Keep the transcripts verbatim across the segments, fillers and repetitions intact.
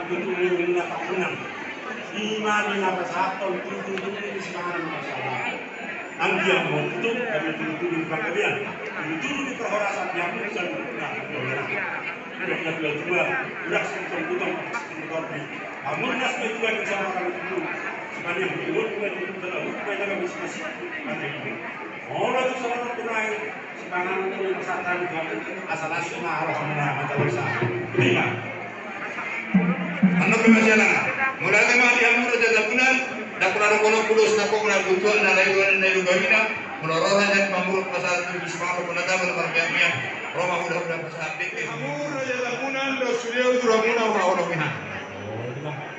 Tutu ni na pakunan. Ima ni na pasahathon tutu-tutu ni sipanganon pasahathon. Anggiat ma tutu, gabe tutu-tutu ni panggabean. Tutu-tutu ni parhorasan, ni hamu sian na tutu-tutu. Urak na tutu-tutu, urak sintong-tintong, urak sintong-tintong. Hamu na tutu-tutu, urak sintong-tintong. Sipanganon tutu-tutu, urak sintong-tintong, urak sintong-tintong. Olo tu saudara tunai. Sipanganon ni pasahat hami tu hamu, asa las ma rohamuna mata dosa. Ima. Annon pe ma sian ahu. Mauliate ma di hamu Raja Tambunan, ndang pola ro kono pulos na pok na butuak na lain na ilu gawina, molo ro raja ni pamuruk pasahat tu bis pamuruk na tabo na marbiak-biak, ro ma hula-hula pasahat dengke. Hamu Raja Tambunan, dos sude uturamuna ro haholongihan.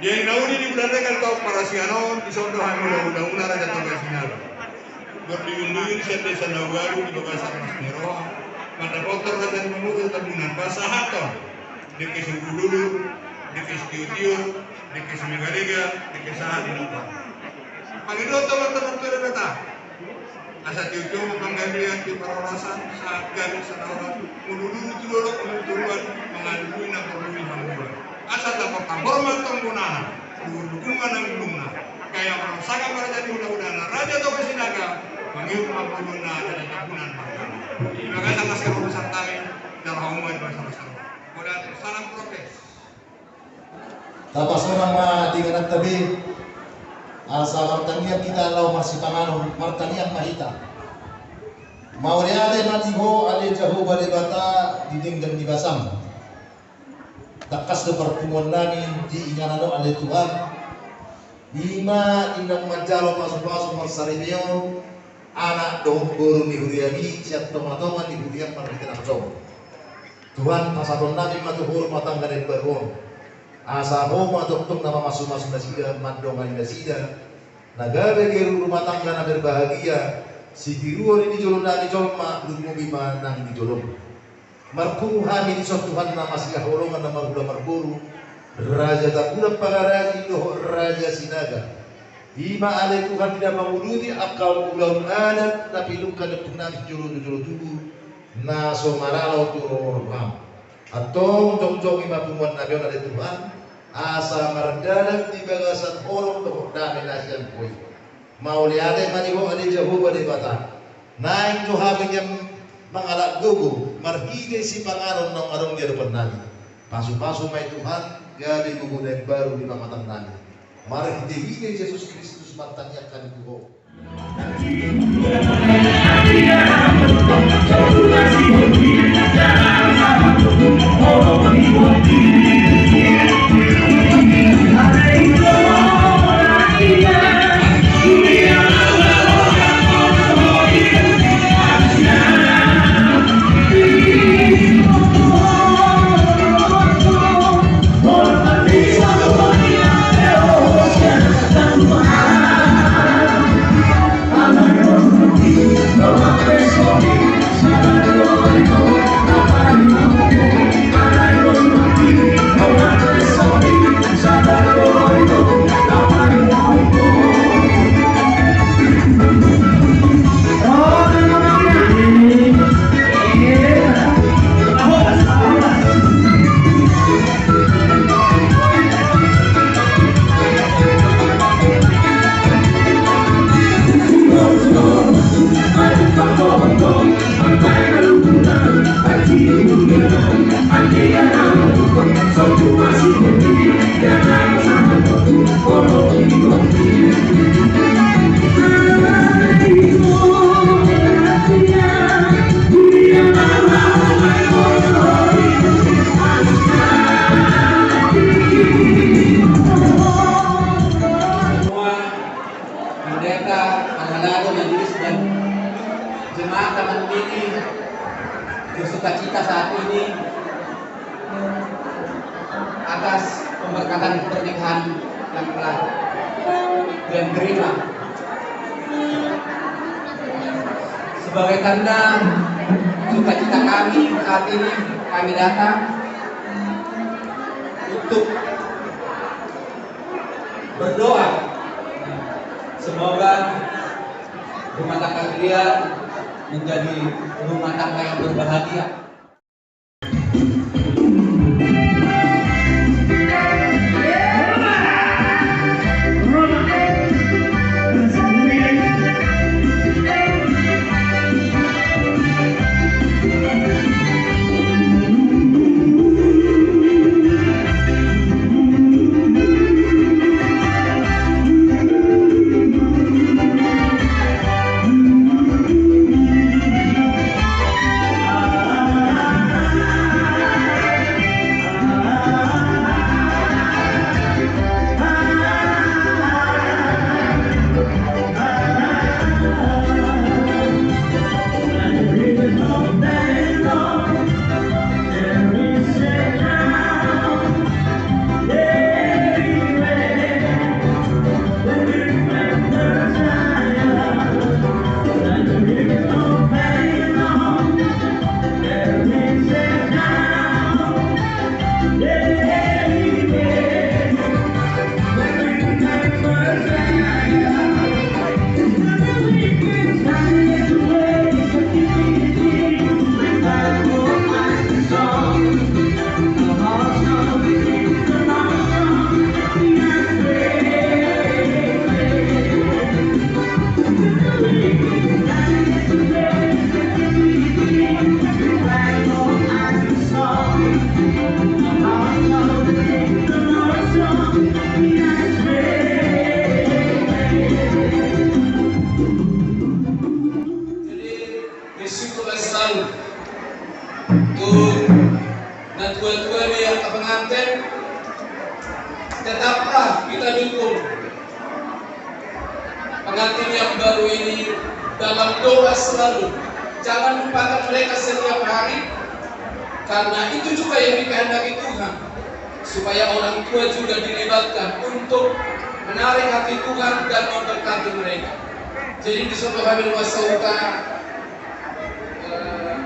Dia na uli di bulan rekan tau parasianon, dison do hami hula-hula Raja Toga Sinaga. Marduyun-duyun sian desa na ualu di bagasan las ni roha, mandapothon raja ni pamuruk Tambunan pasahathon dengke siulululu, dengke sitio-tio, dengke simegalega, dengke sahat di nobar. Pangidoan ma tu Amanta Debata, asa tio-tio ma panggabean di parhorasan, sahat gabe sanarohan, mangulului tu dolok, mangulului tu toruan, mangalului na porlu ni hamuliaon. Asa tapor-tapor ma antong bonana, luhur-luhur ma nang bulungna. Gabe ma sangap ma raja ni hula-hulana, Raja Toga Sinaga, mangihut ma bolon na Raja Tambunan margana. Di bagasan las ni roha pasahat hami, jala hamu ma di bagasan las ni roha. Mauliate, salam protes. Tapasahat ma di ingananta be, asa martangiang hita laho marsipanganon, martangiang ma hita. Mauliate ma di Ho ale Jahowa Debata di denggan ni basam. Tangkas do parpunguan nami di inganan on ale Tuhan. Ima inang manjalo pasu-pasu marsaripeon, anak dohot boru ni huriami, sian tonga-tonga ni huriam marhite nangkin. Tuhan, pasahaton nami ma tu Ho rumah tangga na imbaru on. Asa Ho ma tongtong na mamasu-masu nasida, mandongani nasida. Na gabe geru rumah tangga na berbahagia, sitiruon i di jolo nami jolma, lumobi ma nang di jolom. Marpungu hami dison Tuhan na masihaholongan na marhula marboru, Raja Tambunan Pangaraji dohot Raja Sinaga. Ima ale Tuhan di na manguduti angka ulaon adat na pinungka ni ompungnami sijolo-jolo tubu, na so maralo tu roham. Antong jongjongi ma punguan nami on ale Tuhan, asa mardalan di bagasan holong dohot dame na sian Ho i. Mauliate ma di Ho ale Jahowa Debata. Naeng jo hami nian mangalap gogo marhite sipanganon naung adong di adopan nami. Pasu-pasu ma i Tuhan, gabe gogo na imbaru di pamatang nami. Marhite-hite Jesus Kristus martangiang hami tu Ho. Pendeta, pangalado, majelis, dan jemaat taman mini bersukacita saat ini atas pemberkatan pernikahan yang telah kalian terima. Sebagai tanda sukacita kami saat ini, kami datang untuk berdoa, semoga rumah tangga kalian menjadi rumah tangga yang berbahagia. Jadi, bersyukurlah selalu. Untuk natua-tua di angka pengantin, tetaplah kita dukung pengantin yang baru ini dalam doa selalu. Jangan lupakan mereka setiap hari, karena itu juga yang dikehendaki Tuhan, supaya orang tua juga dilibatkan untuk menarik hati Tuhan dan memberkati mereka. Jadi, di suatu hari masa utara, eh,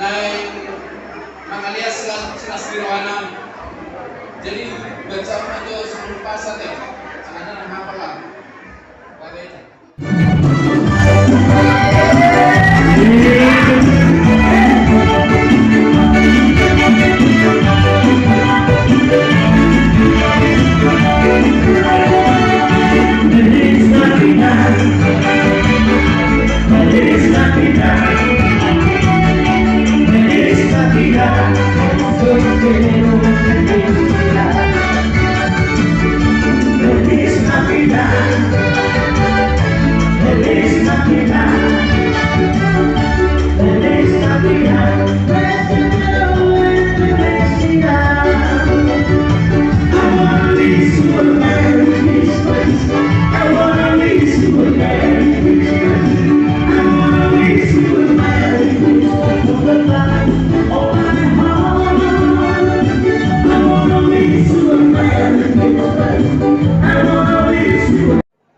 naeng mangalean silas, silas di rohana. Jadi, baca ma jo songon pasal ya. Ada nama apa lah? Baca.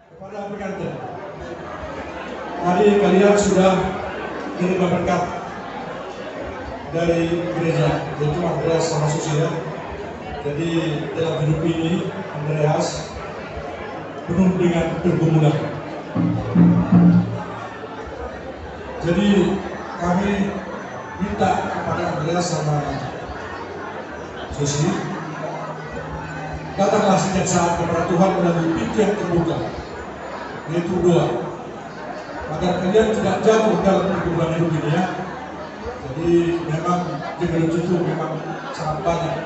Kepada pengantin. Tadi kalian sudah menerima berkat dari gereja, yaitu Andreas sama Susi, ya. Jadi, dalam hidup ini, Andreas penuh dengan pergumulan. Jadi, kami minta kepada Andreas sama Susi, datanglah setiap saat kepada Tuhan melalui pintu yang terbuka, yaitu doa. Agar kalian tidak jatuh dalam pergumulan hidup ini, ya. Jadi, memang teknologi itu memang sangat banyak.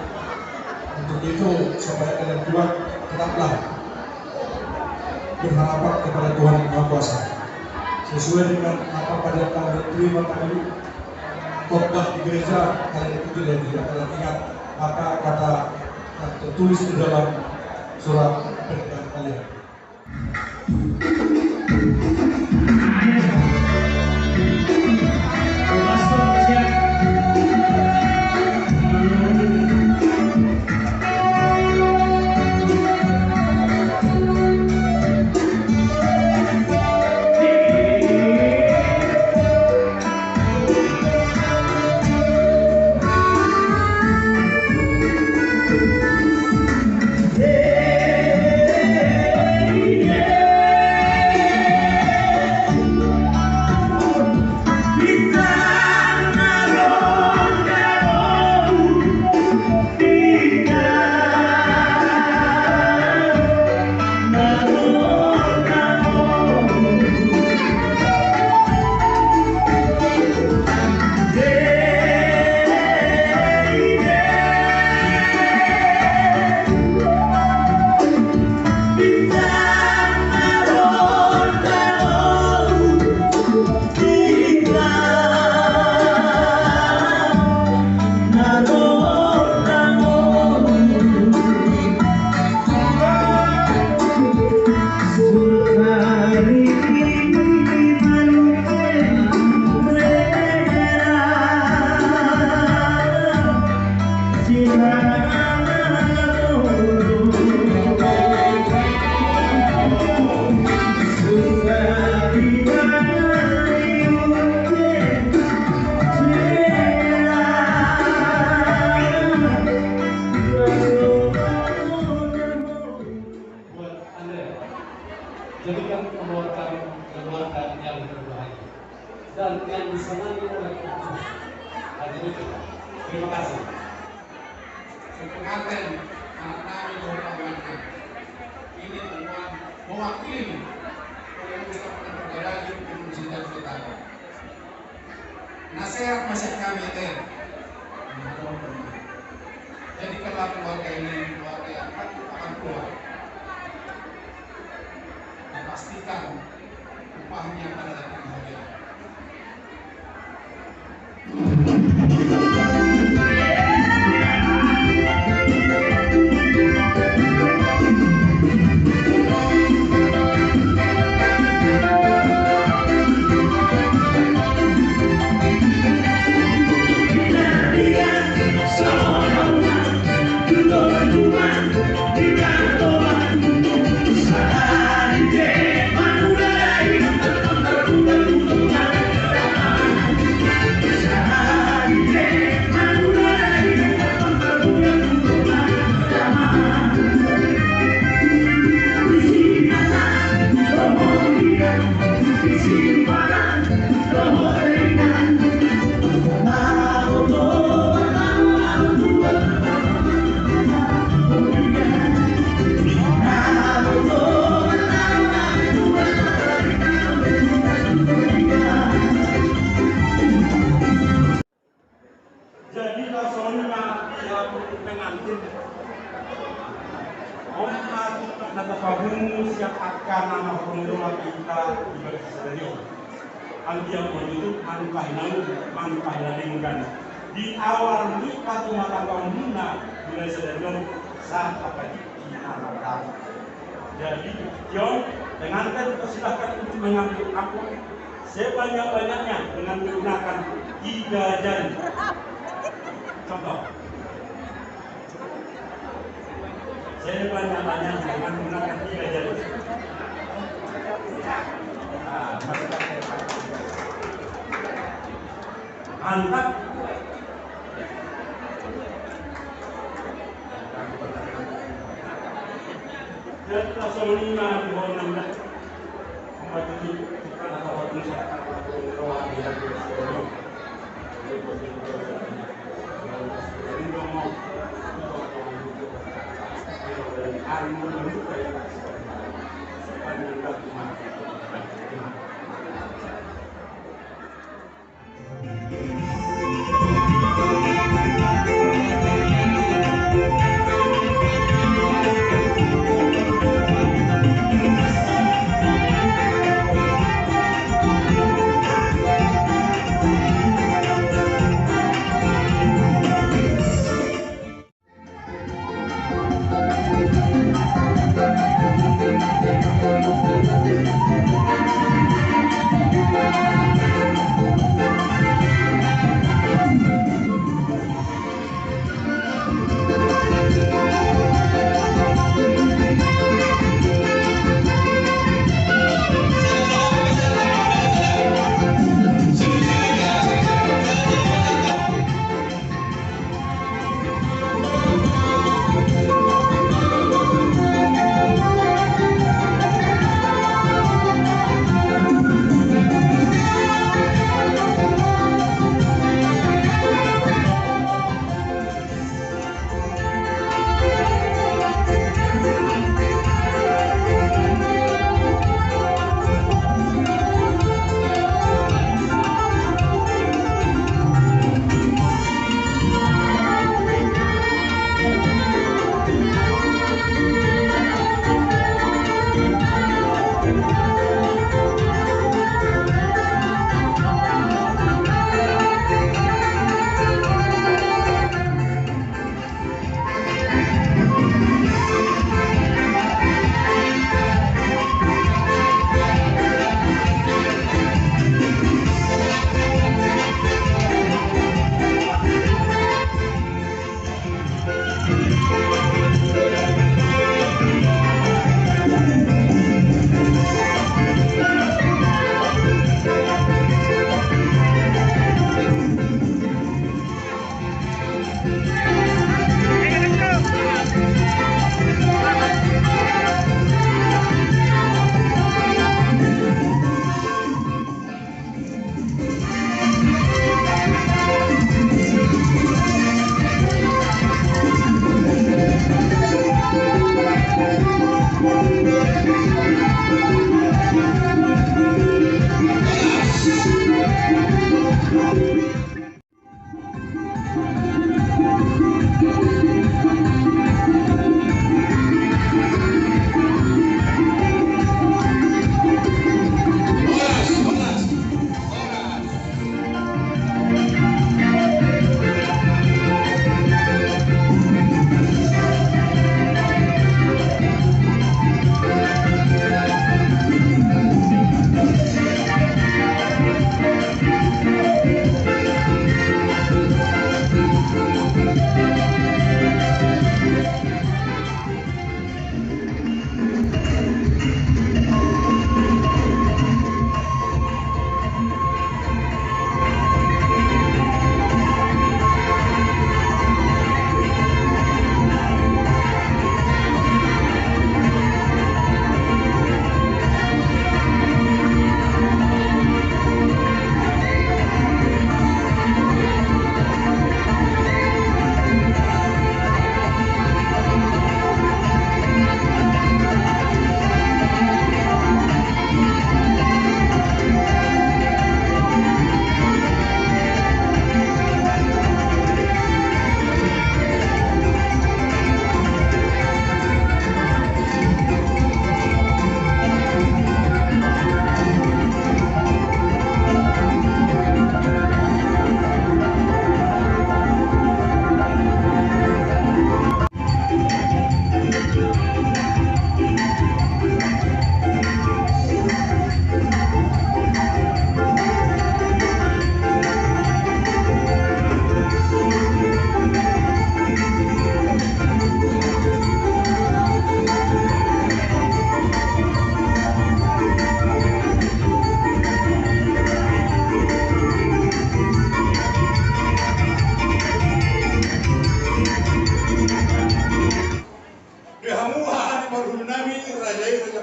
Untuk itu, supaya kalian kuat, tetaplah berharapan kepada Tuhan Yang Maha Kuasa. Sesuai dengan apa pada kalian terima tadi, khotbah di gereja, kalian ikuti dan juga kalian ingat apa kata yang tertulis di dalam surat pernikahan kalian. Buat Anda, jadikan keluarga, keluarga yang berbahagia dan yang disenangi oleh Tuhan. Hadirin, terima kasih. Pengantin, anak nami dohot parumaen nami. Ini teman mewakili Pengurus Partai Partai Rakyat Indonesia Utara. Nasehat ma sian hami, ate. Jadikanlah keluarga ini keluarga yang patuh akan Tuhan. Dan pastikan upahnya adalah kebahagiaan. Jadi, songon i ma di hamu pengantin. On ma tingki na tapapungu sian angka na marhorong roha hita di bagasan sadari on. Anggiat ma tutu manungkahi naung, manungkahi na denggan. Di awal ni patumatanggomuna mulai sadari on sahat tu tingki na mardao. Jadi, John, pengantin dipersilahkan untuk mengambil amplop sebanyak-banyaknya dengan menggunakan tiga jari. Contoh. Sebanyak-banyaknya dengan menggunakan tiga jari. Nah, mantap.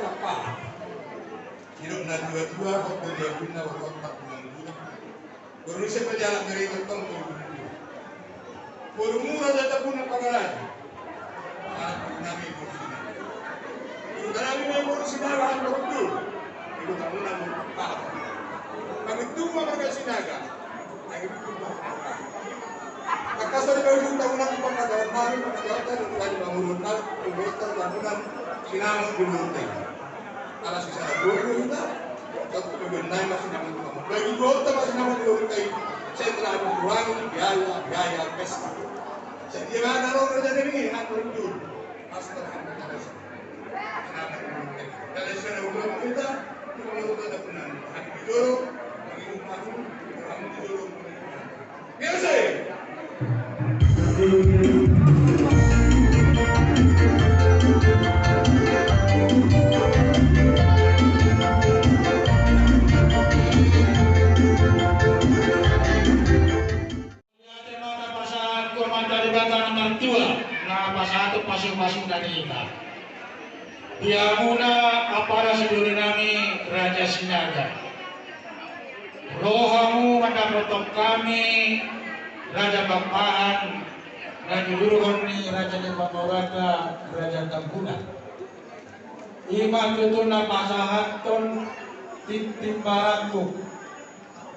Apa? Hidup na dua-dua, kau kerja guna, kau tak guna guna. Baru saya berjalan dari Beton ke Gunung. Baru murah datang pun apa lagi? Aku nami boru Sinaga. Aku nami boru Sinaga, aku betul. Itu kamu nami apa? Kami tumbuh warga Sinaga. Kami tumbuh apa? Maka saya baru tahu nami apa kata nami, apa kata nami, apa kata nami, apa kata nami, Sinaga di Luhut. Ala sisada boru do hita, satu kebenai masih nama di rumah. Bagi dua otak masih nama di rumah. Saya telah mengurangi biaya, biaya pesta. Saya dia mana lo kerja ini, hak betul. Astaga, hak betul. Kenapa di rumah? Dari sana udah kita, kita mau kita punya hak betul. Bagi rumah aku, kamu betul. Pasahat tu Amanta Debata na martua, na pasahathon pasupasu na di hita. Di hamuna ampara sidoli nami Raja Sinaga. Ro hamu mandapothon hami Raja Pakpahan, na jujurhon ni Raja ni Pangauran, Raja Tambuna. I ma tutu na pasahathon tintin marangkup,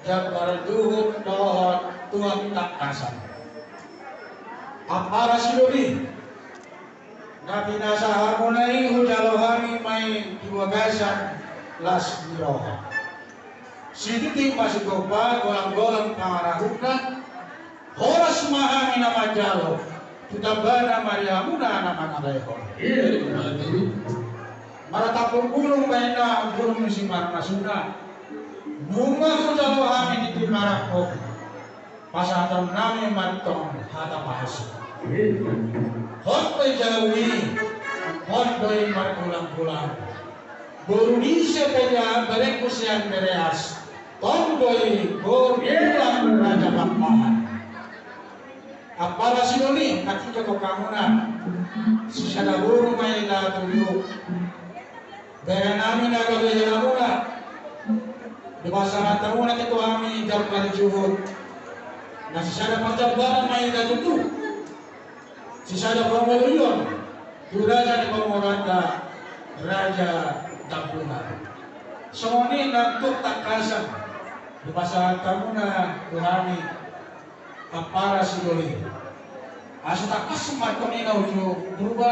jambar juhut dohot tuak tangkasan. Ampara sidoli, na pinasa hamuna i hujalo hami ma i di bagasan las ni roha. Sititi ma sigompa, golang-golang pangarahutna, horas ma hami na manjalo, tu tambana ma di hamuna na mangalehon. Maratampuk bulung baenna, bulung ni simarmasuna. Nunga hujalo hami tintin marangkup, pasahaton nami ma antong hata pasu. Hot pe jabu i, hot do i margulang-gulang. Boru ni si Peja, berengku si Andreas, tong do i boru ni Raja Pakpahan. Ampara sidoli, na tinggal tu hamuna, sisada boru ma i na tutu. Bere nami na gabe hamuna, dipasahat hamuna tu hami jambar juhut, na sisada parjambaran ma i na tutu. Sisada pangolian tu Raja ni Pangauran, Raja Tambuna. Songon i nang tuak tangkasan, dipasahat hamuna tu hami, ampara sidoli. Asa tangkas ma antong i na uju Purba,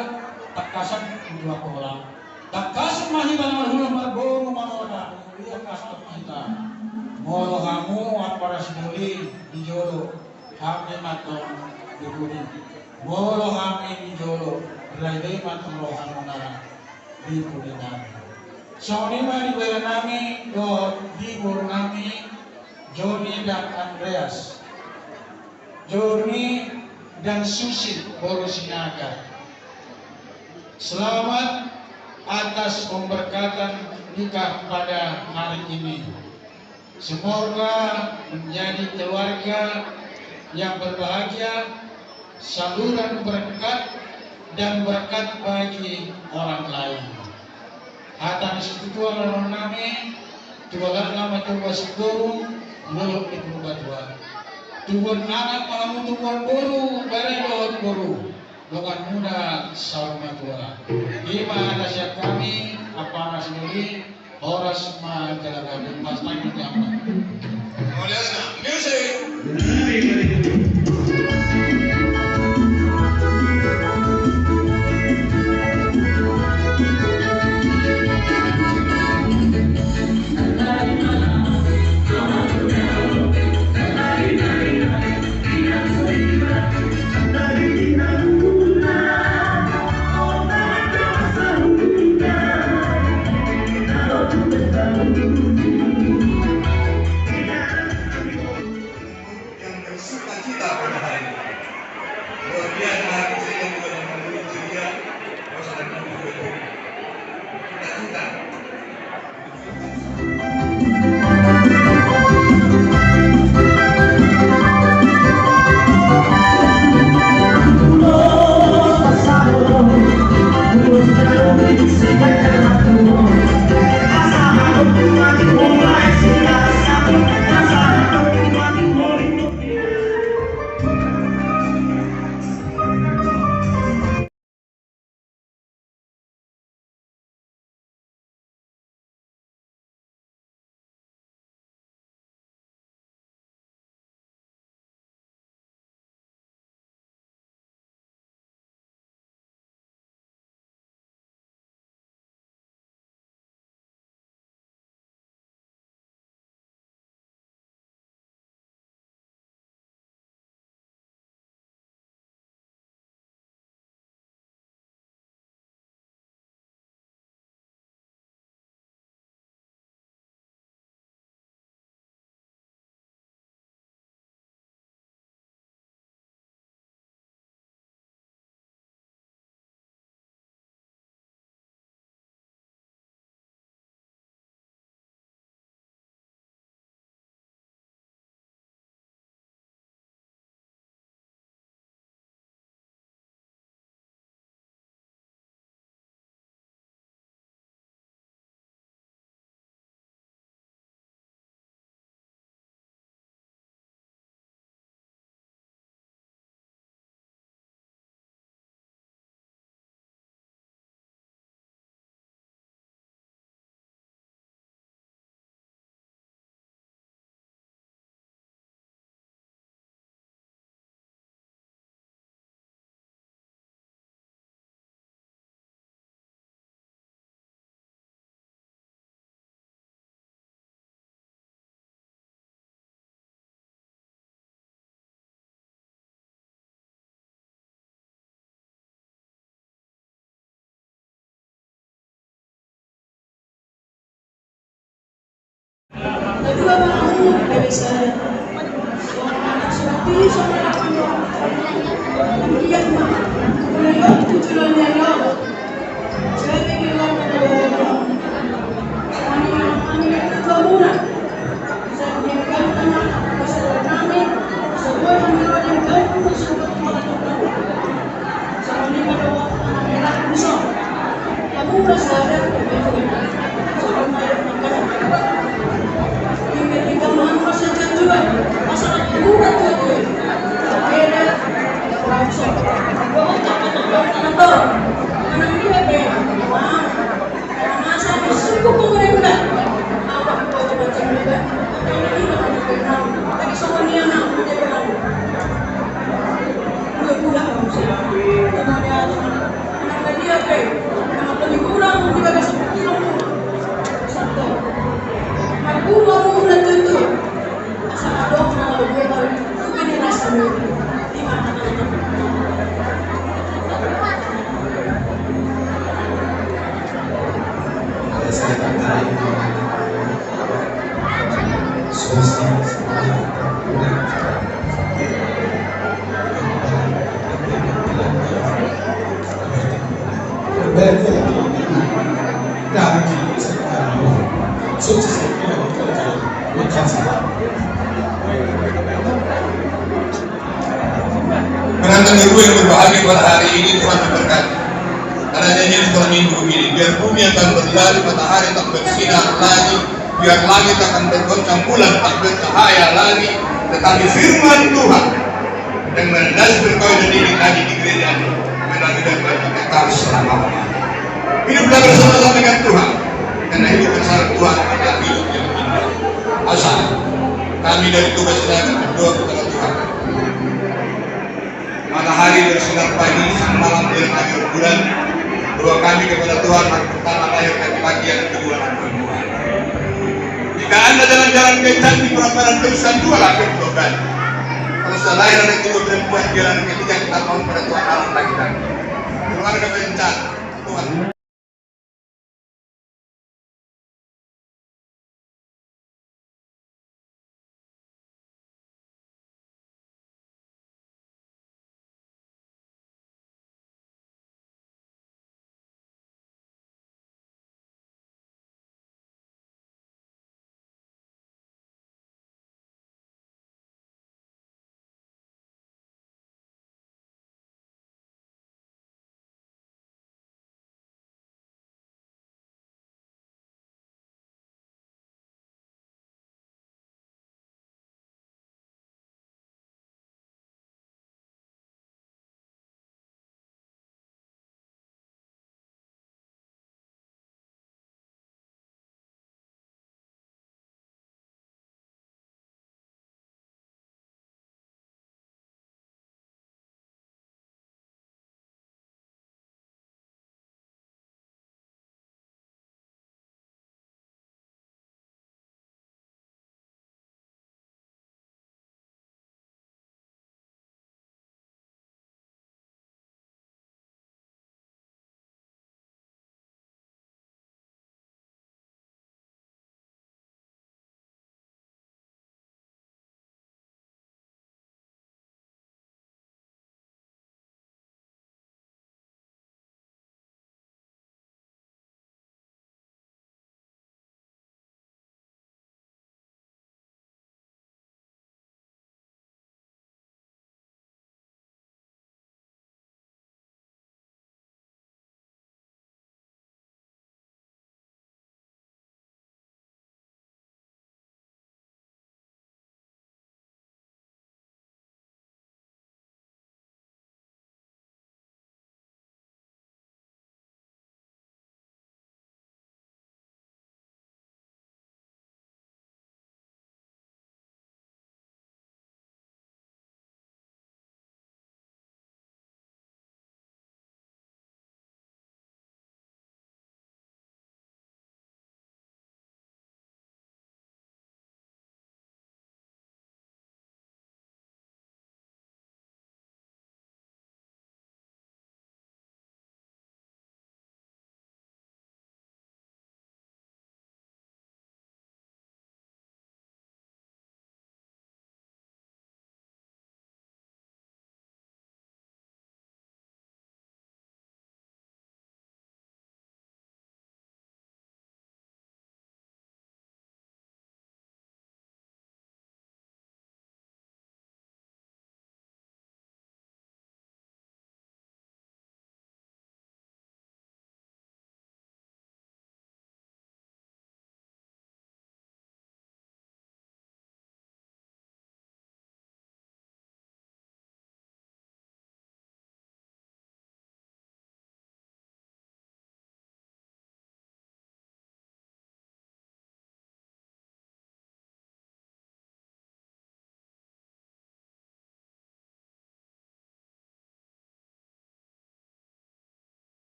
tangkasan uju Angkola. Tangkas ma hita na marhula marboru mangona, ia tangkas ma hita. Molo hamu ampara sidoli di jolo, hami ma antong di pudi. Molo hami di jolo, rade ma antong roha muna di pudi nami. Songon i ma di bere nami dohot di boru nami, Joni dan Andreas. Joni dan Susi, boru Sinaga. Selamat atas pemberkatan nikah pada hari ini. Semoga menjadi keluarga yang berbahagia, saluran berkat, dan berkat bagi orang lain. Hata ni situatua na dohonon nami, tu halak na martua singkoru, lolo ni Purbatua. Tubuan anak ma hamu, tubuan boru, bere dohot boru. Dongan muna saur matua. I ma hata sian hami, ampara sidoli, horas ma jala gabe, pastangin jamba. Mauliate, music. Yang bersuka Pengantin kedua yang berbahagia pada hari ini, Tuhan memberkati. Karena janji di sekolah minggu ini, biar bumi akan berlari, matahari tak bersinar lagi, biar langit akan bergoncang, bulan tak bercahaya lagi, tetapi firman Tuhan yang menandai berkawin ini tadi di gereja ini, menandai berkawin selama-lamanya. Hiduplah bersama-sama dengan Tuhan, karena hidup bersama Tuhan adalah hidup yang indah. Asa kami dari tugas saya berdoa kepada Tuhan. Matahari bersinar pagi, sang malam bersinar bulan. Doa kami kepada Tuhan, yang pertama lahir dari pagi, yang kedua anak perempuan. Jika Anda jalan-jalan ke Candi Prambanan, dosa dua lahir dua kali. Kalau sudah lahir anak kedua perempuan, jalan ketiga kita mohon pada Tuhan Allah lagi-lagi.